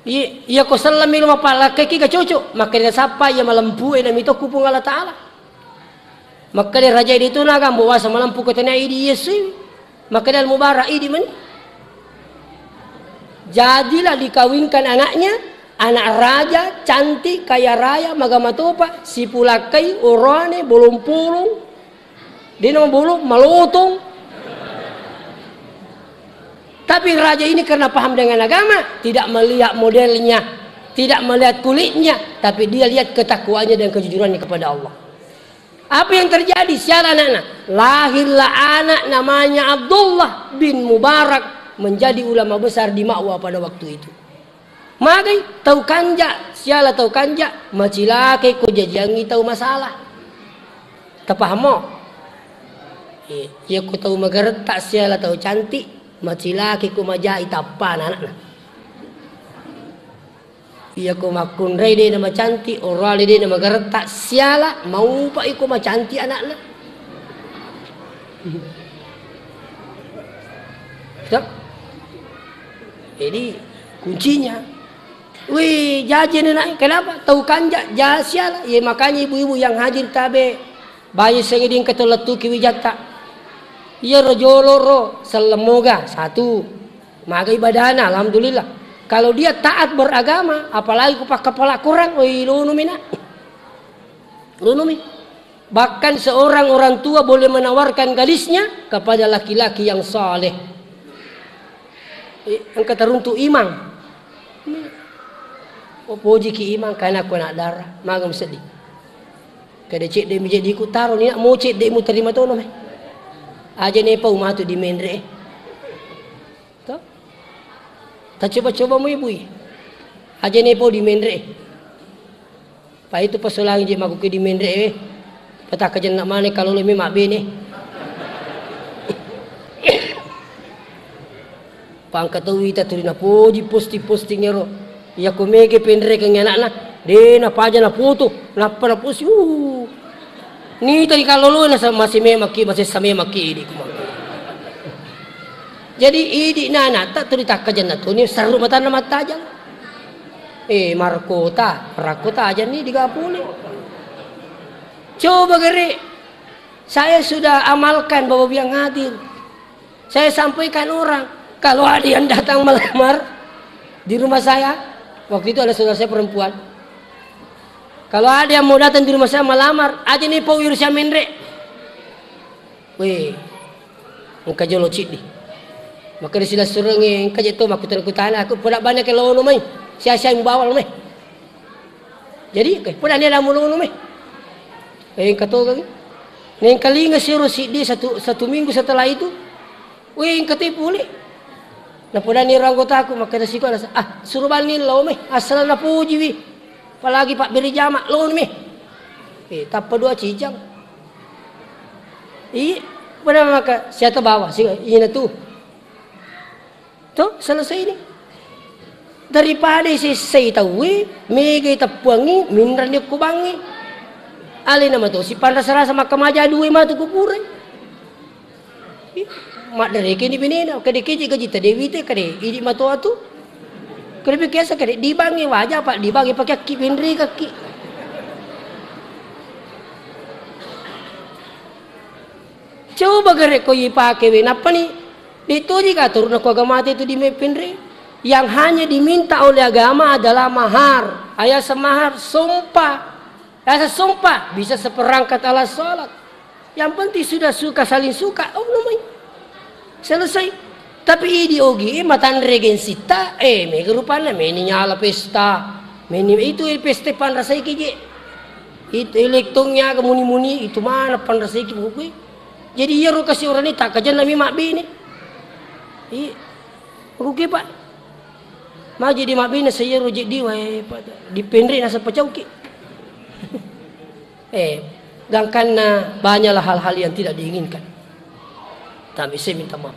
Iya, iya ko selleng melo mappallakkaiki ga cocok, makkeda sappa iya malempu e na mitokku Puang Allah Ta'ala. Makkeda raja idi tu naga mbo wasa malempu ko tania idi Yesu. Makkeda Al Mubarak idi mani. Jadilah dikawinkan anaknya, anak raja, cantik, kaya raya, magama topa, sipulakkai, oroane, bolong-polong, Dena mabolong, malotong. Tapi raja ini karena paham dengan agama, tidak melihat modelnya, tidak melihat kulitnya, tapi dia lihat ketakwaannya dan kejujurannya kepada Allah. Apa yang terjadi? Siala anaknya. Lahirlah anak namanya Abdullah bin Mubarak, menjadi ulama besar di Ma'wa pada waktu itu. Magai tau kanja, siala tau kanja, macilakai ko jajiangngi tau masalah. Tapahammo? Iya, iya ko tau magaretta, siala tau cantik, macilakai ko majai tappana anakna. Iya ko makkunrai de na macantik, orale de na magaretta, siala maupai ko macantik anakna. Siap? Jadi, kuncinya, wih, jaji nenek, kenapa? Tau kanja, ja-, siala. Ya, makanya ibu-ibu yang hadir tabe, bayi sengiding keto lettuki wijatta. Iya, rojolo ro, selleng moga, satu. Maga ibadana, alhamdulillah. Kalau dia taat beragama, apalagi ku pakkapala Quran, oi, lono mena. Runumi. Bahkan seorang orang tua boleh menawarkan gadisnya kepada laki-laki yang saleh. Eh, engka teruntuk imang. Oh, pojiki imang, karena aku anak darah, maga museddi. Kada cedde mi jadi ku taro ni, nak mo cedde mu terima tono me. Aja ne pau matu di menre. To? Tacoba-coba mu ibui. Aja ne pau di menre. Pa itu pasolangi je makuke di menre we. Pataka jenna mane kalau lo memang bene. Pangka tau wita tuli napoji posting-posting ero. Iya ko mege penrekengngi anakna, de napaja napoto, nappa naposi. Uh. Nita di kalolo nasa masih memaki, masih same maki idi kuma. Jadi idi nana tak tuli takka jenna tuni seru matanna mattajang. Eh, markota, rakkota aja ni digapuli. Coba gere, saya sudah amalkan Bapak yang hadir. Saya sampaikan orang, kalau ada yang datang melamar di rumah saya, waktu itu ada saudara saya perempuan, kalau ada yang mau datang di rumah saya melamar, aja nih pau irusia menre. Weh, engka jolo ciddi. Maka di sila surengi, engka je to makkutana-kutana, aku pura banyak ke lono mai. Sia-sia yang bawa lo mai. Jadi, eh, pura ni ada mulunu mai. Eh, engka to kaki. Nengkalinga siro siddi satu, satu minggu setelah itu. Weh, engka te pule. Napodani ero anggotaku, makkeda siko, "Ah, suro banni lao meh, asal napujiwi. Apalagi pabbere jama, lao meh." Eh, tappa dua cijang. Iya, pada maka siata bawa, si ina tu. To, selesai ni. Daripada sessai tauwe, megai teppuangi, minrani okko bangi. Alena mato, si panrasa-rasa makkamaja dua matu kuburai. Ih, maddareke ni benena, kade keje gaji tade wite, kade idi mato atu. Kade biasa kade dibangi waja, apa dibangi pakai akki benre kaki. Coba gare ko ipake we, nappa ni ditoji ka turunna ko agama itu di mepinre. Yang hanya diminta oleh agama adalah mahar. Ayasa mahar, sompa. Ayasa sompa, bisa seperangkat alat sholat. Yang penting sudah suka, saling suka, oh, namanya selesai. Tapi idi ogi, eh, matanre geng sita, eh, mega rupanna, meni nyala pesta. Meni itu, eh, pesta panrasai keje. Itu elektongnya ke muni-muni, itu mana panrasai ke buku. Jadi iyaro kasi orang ini tak kajanna mi mabbene. Iya. Oke, Pak. Maji di mabbene saya roji di wae, Pak. Di penre nasa pacauki. Eh, gangkanna banyaklah hal-hal yang tidak diinginkan. Tapi saya minta maaf.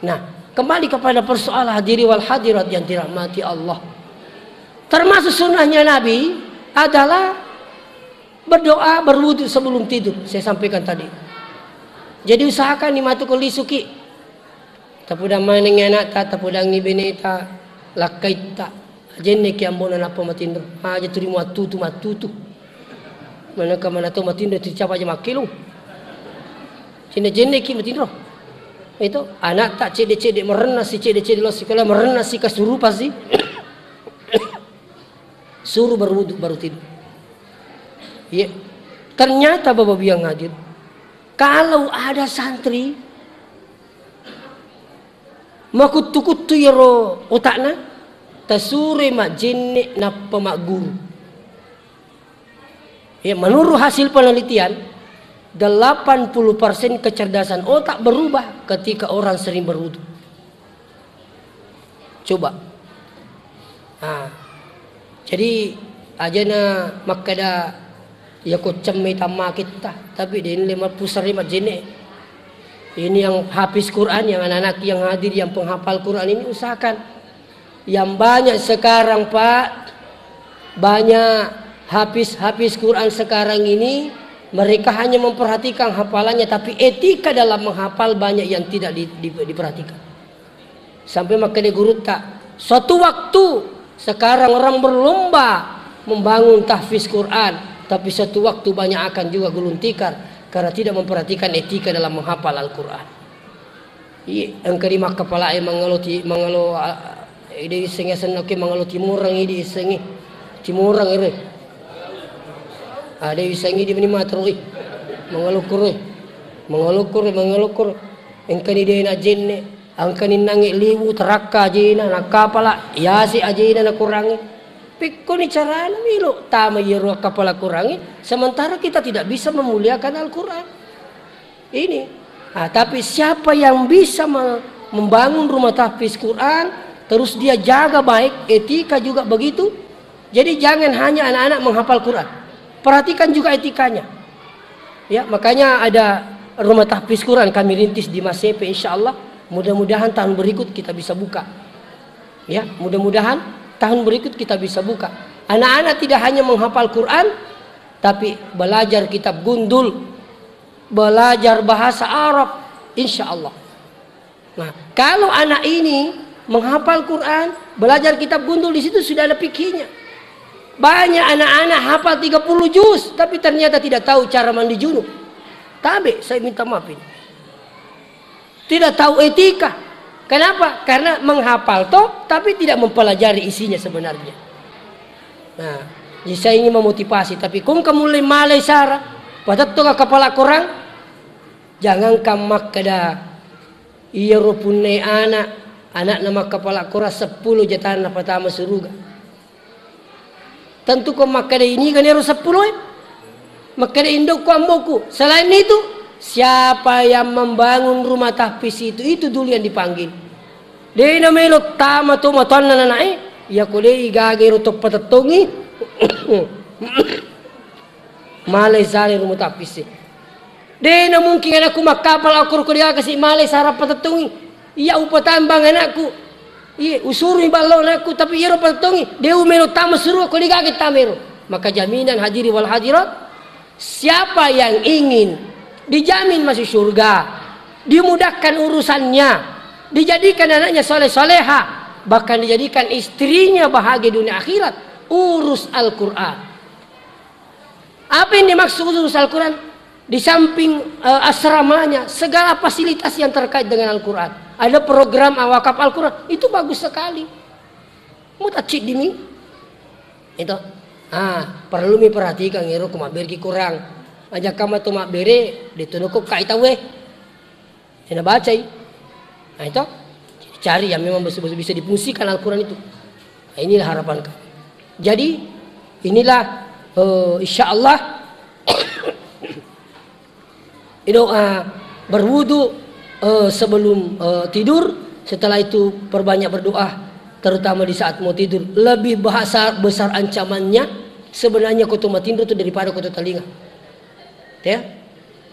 Nah, kembali kepada persoalan hadiri wal hadirat yang dirahmati Allah. Termasuk sunnahnya Nabi adalah berdoa, berwudu sebelum tidur. Saya sampaikan tadi. Jadi usahakan ni matu ko lisuki. Tapudang manengngi anakta, tapudangngi beneta, lakkaitta. Jenneki ambona nappa matinro. Aja turimu attutu, mattutu. Manengka mana tau matinro, tu capa aja makkilung. Jenne-jenneki matinro. Itu anakta cedde-cedde merenna si, cedde-cedde lo sikola merenna si, kasurupa si. Suruh berwudu baru tidur. Iya. Ternyata Bapak Ibu yang hadir, kalau ada santri makuttu-kuttu iyaro otakna, tasuroi majjenne nappa magguru. Ya, menurut hasil penelitian, delapan puluh persen kecerdasan otak berubah ketika orang sering berwudu. Coba. Ah. Jadi, ajana makkeda, "Iya ko cemme tammakitta," tapi de nle mappusare majjenne. Ini yang hafiz Quran, yang anak-anak yang hadir, yang penghafal Quran ini usahakan. Yang banyak sekarang, Pak, banyak hafiz-hafiz Quran sekarang ini, mereka hanya memperhatikan hafalannya, tapi etika dalam menghafal banyak yang tidak di-, di-, diperhatikan. Sampai makkeda gurutta, suatu waktu sekarang orang berlomba membangun tahfiz Quran, tapi suatu waktu banyak akan juga gulung tikar karena tidak memperhatikan etika dalam menghafal Al-Quran. Iya, engka di makkapalae mangalo ti-, mangalo, ah, ide iseng asenna, oke, mangalo timorang idi isengi. Timorang ere. Ada wisangi di meni matero, ih. Mengelokor, ih. Mengelokor, mengelokor. Engkani dena jenne, engkani nange liwu, terakka ajena, nakapala, yase ajena nakurangi. Pikkoni carana milo tama iyaro kapala kurangi, sementara kita tidak bisa memuliakan Al-Quran. Ini. Ah, tapi siapa yang bisa me-, membangun rumah tahfiz Quran, terus dia jaga baik, etika juga begitu. Jadi jangan hanya anak-anak menghafal Quran. Perhatikan juga etikanya. Ya, makanya ada rumah tahfiz Quran kami rintis di Masepe, insya Allah. Mudah-mudahan tahun berikut kita bisa buka. Ya, mudah-mudahan tahun berikut kita bisa buka. Anak-anak tidak hanya menghafal Quran, tapi belajar kitab gundul, belajar bahasa Arab, insya Allah. Nah, kalau anak ini menghafal Quran, belajar kitab gundul, di situ sudah ada fikihnya. Banyak anak-anak hafal tiga puluh juz, tapi ternyata tidak tahu cara mandi junub. Tabe, saya minta maaf ini. Tidak tahu etika. Kenapa? Karena menghafal toh, tapi tidak mempelajari isinya sebenarnya. Nah, jadi saya ingin memotivasi, tapi kung kamu mulai malai sara, patetto ka kapala korang, jangankan makkeda, iyaro punnai anak, anakna makkapala korang seppulo jatanna patama suruga. Tentu ko makkeda ini kan ero seppulo, eh? Makkeda indokku, amboku. Selain itu, siapa yang membangun rumah tahfiz itu, itu dulu yang dipanggil. Dena melo tama to matoanna nanae, ya ko dei gaga ero toppa tettongi. Malai sare rumah tahfiz. Dena mungkin anakku makkapala korang ko dega kasi malai sara patettongi. Iya upatambang anakku. Iya, usurui ballo anakku, tapi iyaro patettongi, de umelo tama suruga ko dega tama ero. Maka jaminan hadiri wal hadirat, siapa yang ingin dijamin masuk surga, dimudahkan urusannya, dijadikan anaknya soleh-soleha, bahkan dijadikan istrinya bahagia dunia akhirat, urus Al-Quran. Apa yang dimaksud urus Al-Quran? Di samping, eh, asramanya, segala fasilitas yang terkait dengan Al-Quran. Ada program wakaf Al-Quran, itu bagus sekali. Mau tak cik dimi? Itu. Ah, perlu mi perhatikan ero ko mabbere ki korang. Aja kama to mabbere, de to noko kai tau, eh. Saya bacai. Nah, itu. Cari yang memang betul-betul bisa difungsikan Al-Quran itu. Nah, inilah harapan kami. Jadi, inilah, eh, insya Allah, doa berwudu, eh, sebelum, eh, tidur, setelah itu perbanyak berdoa, terutama di saat mau tidur. Lebih bahasa besar ancamannya sebenarnya koto matinro itu daripada koto telinga. Ya.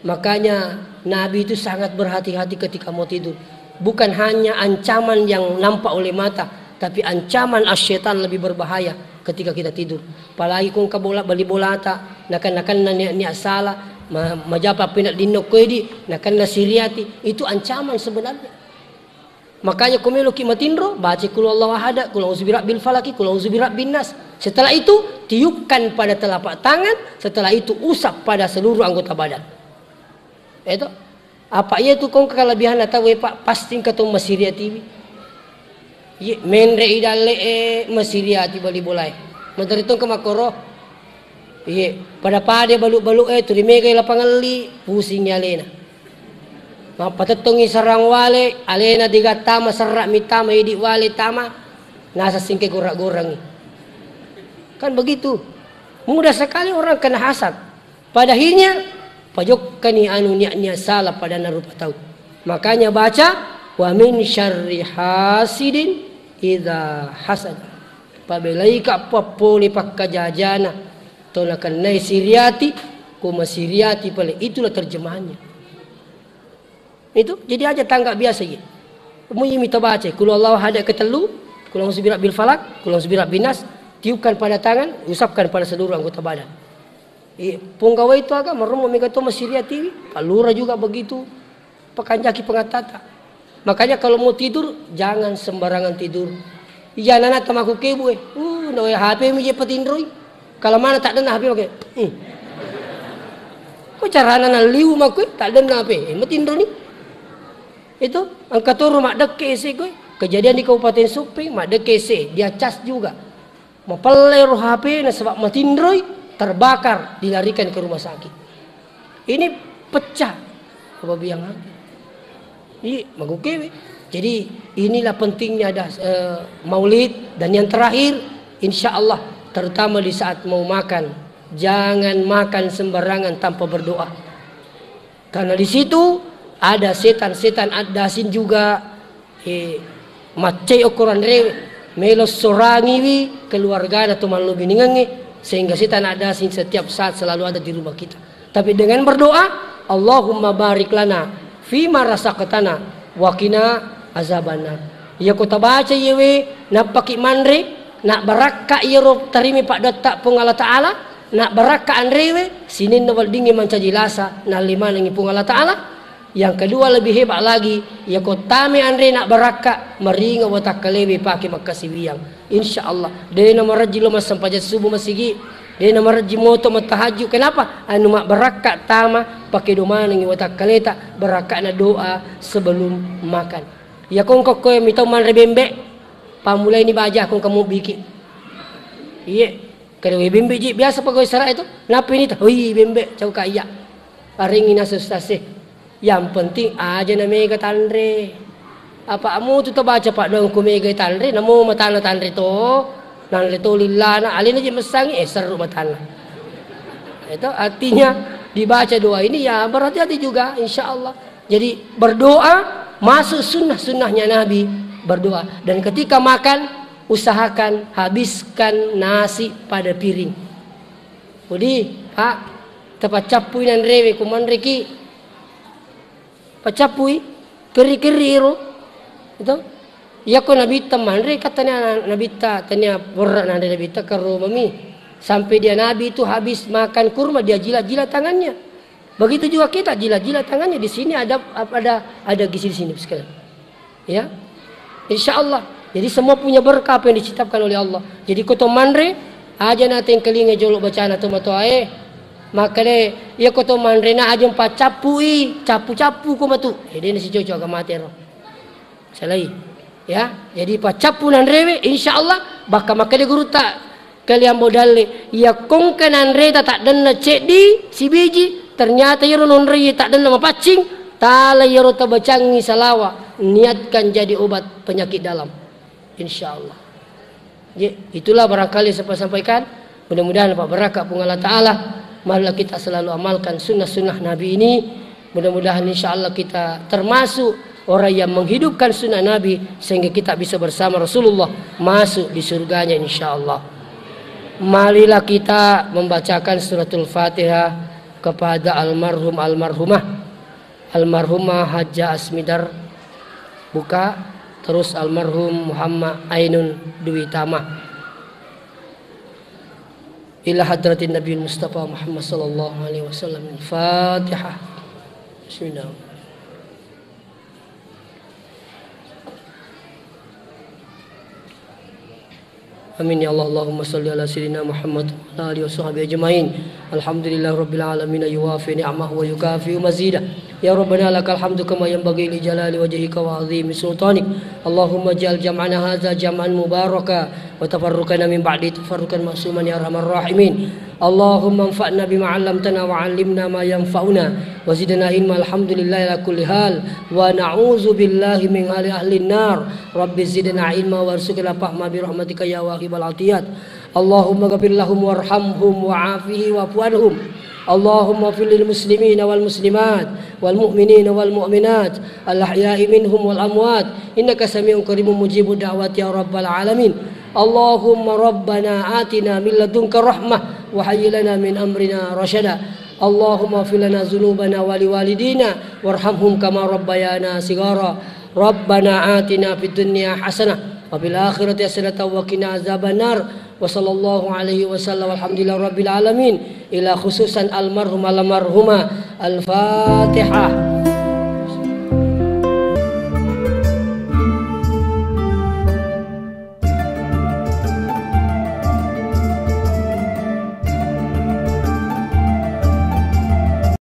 Makanya Nabi itu sangat berhati-hati ketika mau tidur. Bukan hanya ancaman yang nampak oleh mata, tapi ancaman asy-syetan lebih berbahaya ketika kita tidur. Apalagi kung ka bola, bali bolata, nakan-nakanna niat-niat salah, ma-, majapa pina dinno koedi, nakanna siriati, itu ancaman sebenarnya. Makanya ko meloki matinro, baca kul huwallahu ahad, kul a'udzu birabbil falaq, kul a'udzu birabbin nas. Setelah itu, tiupkan pada telapak tangan, setelah itu usap pada seluruh anggota badan. Itu. Apa iya tu kong kelebihan atau, eh, Pak, pasti engka to masiriatiwi. Iye, menre i dalle, eh, masiriati bali bolae. Menteri tong ke makoro. Iye, pada-pada balu-balu, eh, turi mega lapangelli, pusing alena. Mappatettongi sarang wale, alena digattama serra mitama, idi wale tama, nasa singke gora-gorangi. Kan begitu. Mudah sekali orang kena hasad. Pada akhirnya, pajokkani anu niat-niat salah pada narupa tau. Makanya baca, "Wa min syarri hasidin idza hasad." Pabelaika pappole pakkajajana, to nakennai siriati, ko masiriati pale. Itulah terjemahannya. Itu, jadi aja tangga biasa, iya. Mui mita baca, kul huwallahu ahad ketellu, kul a'udzu birabbil falaq, kul a'udzu birabbin nas, tiupkan pada tangan, usapkan pada seluruh anggota badan. Iya, punggawa itu aga, marummo mega to masiriatiwi, Pak Lurah juga begitu, pakanjaki pengatata. Makanya kalau mau tidur, jangan sembarangan tidur. Iya, nana tamaku kebu, eh. Uh, nawe H P mi je patinroi. Kalau mana tak denna H P pakai. Hmm. Ko carana naliu makku, eh, tak denna H P. Eh, matinro ni. Itu, engka toro maddekke ese koe. Kejadian di Kabupaten Supeng, maddekke ese, dia cas juga. Mapelle ro H P na sebab matinroi. terbakar, dilarikan ke rumah sakit. Ini pecah. Apa biang hati? Iya, magukewe. Jadi, inilah pentingnya ada, eh, maulid. Dan yang terakhir, insya Allah, terutama di saat mau makan, jangan makan sembarangan tanpa berdoa. Karena di situ ada setan-setan addasin juga, eh, maccai okko anrewe, melo sorangiwi keluargana to mallubiningengnge, sehingga setan addasin setiap saat selalu ada di rumah kita. Tapi dengan berdoa, "Allahumma barik lana fima razaqtana wa qina azabannar." Iya ko tabaca iyewe, nappaki manre, na barakka iyaro tarimi paddotta Puang Allah Ta'ala, na barakka anrewe, sininna weddingngi mancaji lasa, nallimanengngi Puang Allah Ta'ala. Yang kedua, lebih hebat lagi, iya ko tame anre na barakka, maringa watakkalewe pake makkasiwiang. Insya Allah, de na marajji lo massempajang subuh masigi, de na marajji moto mattahajju. Kenapa? Anu mabbarakka tama, pake domanengngi watakkaleta, barakkana doa sebelum makan. Iya ko engka ko mitau manre bembe, pamulaini baja ko engka mubiki. Iye, kada we bembe ji, biasa pegawai sara itu. Nappi ni ta, "Oi, bembe, cau ka iya." Parengngi naseng ustaz e. Yang penting aja na mega tanre. Apa mutu tabaca paddoang ko mega tanre, namo matana tanre to, nanre to lillana, alena je messangi, eh, seru matana. Itu artinya dibaca doa ini ya berhati-hati juga, insya Allah. Jadi berdoa masuk sunnah-sunnahnya Nabi berdoa. Dan ketika makan, usahakan habiskan nasi pada piring. Udi, Pak, tapaccappui nanrewe, kumanreki. Pacappui, kerri-kerri iro. Itu. Iya ko nabitta manre, kan tania nabitta, tania berra nanre nabitta, karomami. Sampai dia Nabi itu habis makan kurma, dia jilat-jilat tangannya. Begitu juga kita jilat-jilat tangannya. Di sini ada, ada, ada gizi di sini sekalian. Ya. Insya Allah. Jadi semua punya berkah apa yang diciptakan oleh Allah. Jadi ko to manre, aja na tengkelinga jolo bacana to matoae. Makanya, iya ko to manre na aja mpacappui, cappu-cappu ko matu. Eh, de na sicoco agama tero. Salai. Ya, jadi pacappu nanrewe, insya Allah, bakka makkeda gurutta, kalian bodalle, iya kongka nanreta taddenna ceddi, sibiji, ternyata iyaro nonrei taddenna mapaccing, tala iyaro tabacangi salawa, niatkan jadi obat penyakit dalam. Insya Allah. Jadi, itulah barangkali saya sampaikan. Mudah-mudahan Pak berkah Puang Allah Ta'ala. Marilah kita selalu amalkan sunnah-sunnah Nabi ini. Mudah-mudahan insya Allah kita termasuk orang yang menghidupkan sunnah Nabi sehingga kita bisa bersama Rasulullah masuk di surganya insya Allah. Marilah kita membacakan suratul Fatihah kepada almarhum almarhumah. Almarhumah Hajjah Asmidar, buka, terus almarhum Muhammad Ainun Dwi Tama. Ila hadratin Nabi Mustafa Muhammad sallallahu alaihi wasallam. Al-Fatihah. Bismillah. Amin ya Allah. Allahumma salli ala sayyidina Muhammad wa ala alihi wa sahbihi ajma'in. Alhamdulillahi rabbil alamin, yuwafi ni'amahu wa yukafi'u mazidah. Ya Rabbana lakal hamdu kama yanbaghi li jalali wajhika wa azimi sultanik. Allahumma ja'al jam'ana hadza jam'an mubaraka wa tafarruqana min ba'di tafarruqan ma'suman ya arhamar rahimin. Allahumma anfa'na bima 'allamtana wa 'allimna ma yanfa'una wa zidna ilma. Alhamdulillahi ala kulli hal. Wa na'udzu billahi min hali ahlin nar. Rabbi zidna ilma warzuqna fahma bi rahmatika ya wahibal atiyat. Allahumma ghafir lahum warhamhum wa'afihi wa'fu anhum. Allahumma fil lil muslimina wal muslimat wal mu'minina wal mu'minat al ahya'i minhum wal amwat innaka sami'un qaribun mujibud da'wat ya rabbal alamin. Allahumma rabbana atina min ladunka rahmah wa hayyi lana min amrina rasyada. Allahumma fil lana dzunubana wa liwalidina warhamhum kama rabbayana shighara. Rabbana atina fid dunya hasanah wa fil akhirati hasanatan wa qina adzabannar. Wa sallallahu alaihi wasallam, walhamdulillahi rabbil alamin. Ila khususan almarhum almarhumah. Al-Fatihah.